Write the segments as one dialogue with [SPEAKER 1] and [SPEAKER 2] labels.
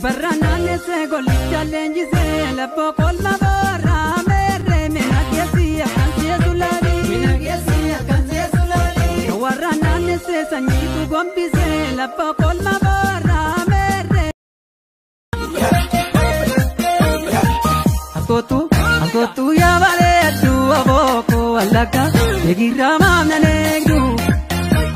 [SPEAKER 1] Barra naannessee gollicha leenjisee lafa kolma boorraa meerree mina keessi akkan seesu laali. Mina keessi akkan seesu laali. Warra naannessee sanyiitu gombisee lafa kolma boorraa meerree. Askootu askootu yaa bareeddu obooko wallagga eegirraa maamna eegdu.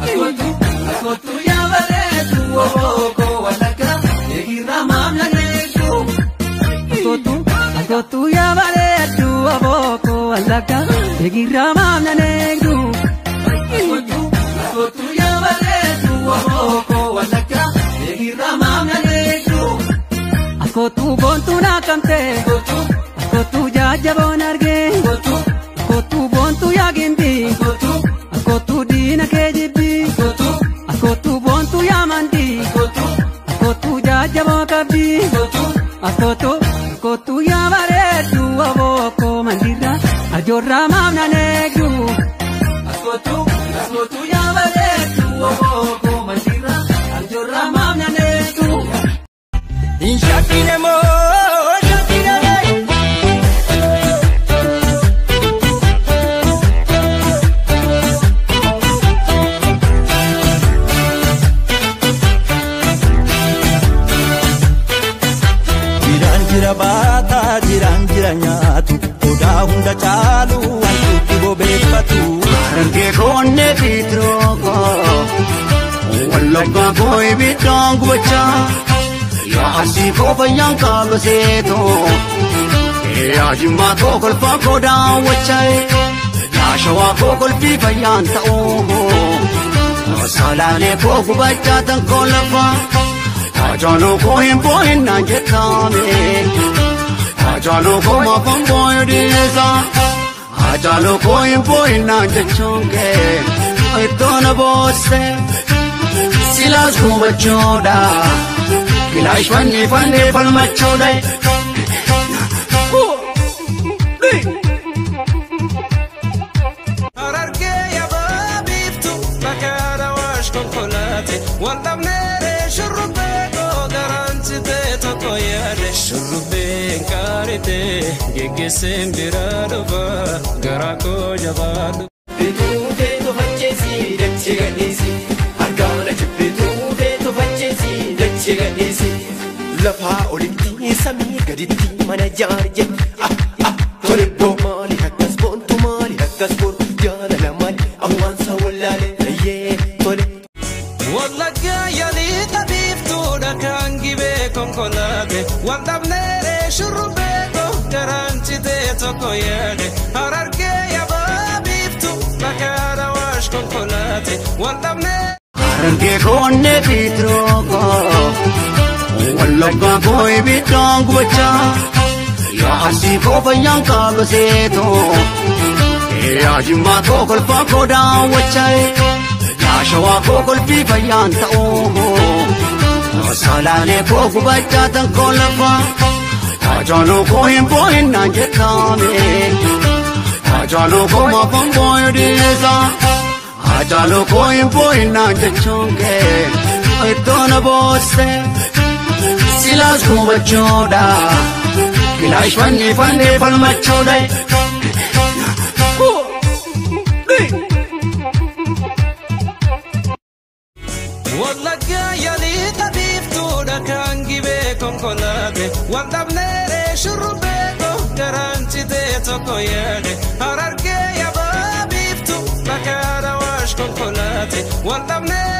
[SPEAKER 1] Askootu askootu yaa bareeddu obooko wallagga eegirraa maamna eegdu. Askootu askootu yaa bareeddu obooko wallagga eegirraa maamna eegdu. Askootu askootu yaa bareeddu obooko wallagga eegirraa maamna eegdu. Askootu boontuu naakamtee. Askootu jajjaboon argee. Askootu boontuu yaa gimbii. Askootu diina kee jibbii. Askootu boontuu yaa mandii. Askootu jajjaboo qabdii. Askootu askootu yaa bareeddu obooko mandirra ajoorraa maamna eegdu. Askootu askootu yaa bareeddu obooko mandirra ajoorraa maamna eegdu.
[SPEAKER 2] Shakkine moo shakkine ree. Jiraan jira baataa jiraan jira nyaatu odaa hunda caalu wantuutti bobeeffatu.
[SPEAKER 3] Harargee koonnee fiitiroo wallaggaa koo ibiddaan gubachaa yaa arsii koo fayyaan kaaba seetoo yaa jimmaa koo kolfaa koo daawwachaa yaa shawaa koo kolfii fayyaan ta'uu salaalee koo gubachaa tan koo lafaa Haacaaluu koo hin boo'in naan jettaame Haacaaluu koo maafan boo'u dhiisa Haacaaluu koo hin boo'in naan jechuun kee ittoo na boosse silaas gubachuudha kilaash fannifannee falmachuudha.
[SPEAKER 4] Harargee yabaa biiftu bakka dawaash konkolaate wal dhabneeree shurrubbee koo garaan citee tokko yaade shurrubbeen qaaritee geggeesseen biraa dhufa garaa koo jabaadhu.
[SPEAKER 2] Bituu feetu facceessi dachee gadhiisi harkaana jibbituu feetu facceessi dachee gadhiisi lafaa olitti samii gaditti mana jaari jetti tole maali akkas boontu maali akkas boontu jaalala maali awwaansa wallaale ayyee tole.
[SPEAKER 4] Wallaggaa yaalii biiftuudha kan gibee konkolaate wal dhabneeree shurrubbee koo garaan citee tokko yaade harargee yabaa biiftu bakka dawaash konkolaate wal dhabnee.
[SPEAKER 3] Harargee koonnee fiitiroo wallaggaa koo ibiddaan gubachaa yaa arsii koo fayyaan kaaba seetoo yaa jimmaa koo kolfaa koo daawwachaa yaa shawaa koo kolfii fayyaan ta'uu salaalee koo gubachaa tan koo lafaa Haacaaluu koo hin boo'in naan jettaame Haacaaluu koo maafan boo'u dhiisa Haacaaluu koo hin boo'in naan jechuun kee ittoo na boosse silaas gubachuudha kilaash fannifannee falmachuudha.
[SPEAKER 4] Wallaggaa yaalii biiftuudha kan gibee konkolaate wal dhabneeree shurrubbee koo garaan citee tokko yaade harargee yabaa biiftu bakka dawaash konkolaate wal dhabnee.